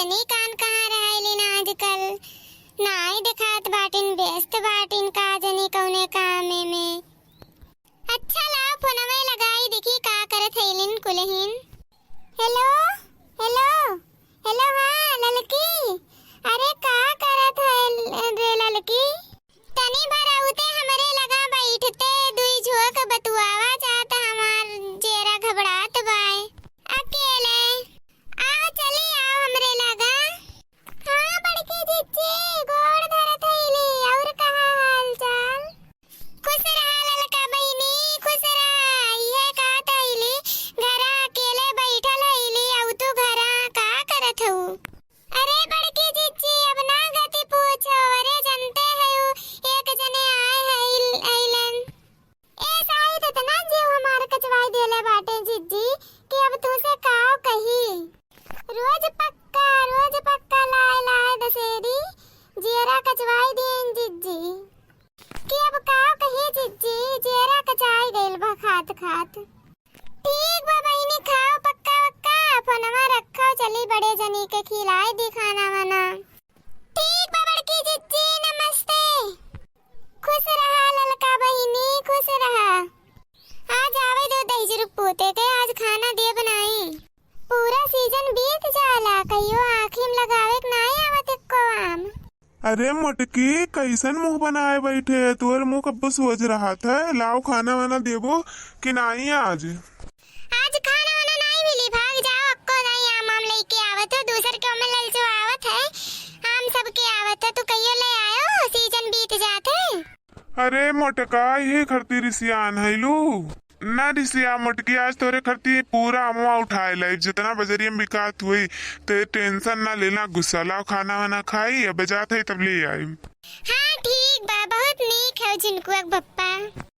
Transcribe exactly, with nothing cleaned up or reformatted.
जनी कान कहाँ रहलिन आजकल, नाई देखात बाटिन, व्यस्त बाटिन का जनी कौने कामे में। अच्छा लाओ फोनवे लगाई देखी का करत हइलिन कुलहिन। हेलो, हेलो, हेलो, हाँ ललकी, अरे का करत है रे ललकी? तनी भर अउते हमरे लगा बैठते, दुई झोंक बतुआवा जात, हमार जेरा घबरात बाय। अकेले आओ, चली आओ हमरे लगा। हाँ बड़की जिज्जी, गोड़ धरत हइली, और कहा हाल चाल? खुश रहा ललका बहिनी, खुश रहा। इहे कहत हइली, घरा अकेले बैठल हइली, अउ तू घरा का करत हऊ? अरे बड़की जिज्जी, अब ना गति पूछो, अरे जानते हऊ, एक जने आए हैं इल-, अइलन। ए साई, इतना जीव हमार कचवाई देले बाटे जिज्जी कि अब तुसे काव कही। रोज पक्का, रोज पक्का लाए लाए दशहरी, जियरा कचवाई दीन जिज्जी। कि अब काव कही जिज्जी, जियरा कचाई गइल बा खात खात। ठीक बा बहिनी, खाओ पक्का वक्का, फोनवा रखो, चली बड़े जनी के खिलाई दी खाना वाना। ठीक बा बड़की जिज्जी, नमस्ते। खुश रहा ललका बहिनी, खुश रहा। आज आवे दो दहिजरू पूते के, आज खाना देब नाई। पूरा सीजन बीत जाला, कहियो आँखी में लगावे के नाई आवत एक्को आम। अरे मोटकी, कैसन मुँह बनाए बैठे है? तोर मुँह कब्बो सोच रहत है, लाओ खाना वाना देबो कि नाई आज? आज खाना वाना नाई मिली, भाग जाओ, अक्को नाई आम आम लेके आवत हो, दूसर के ओमे ललचो आवत है, आम सबके आवत है, तू कहियो ले आयो, सीजन बीत जात है। अरे मोटका, इहे खरती रिसियान हइलू? ना रिसिया मोटकी, आज तोरे खरती पूरा अमवा उठाए लाइब, जितना बजरिया में बिकात हुई, ते टेंशन ना लेना, गुस्सा लाओ, खाना वाना खाई, अब जात है तब ले आइब। हाँ ठीक बा, बहुत नीक है झिनकुआ के पप्पा।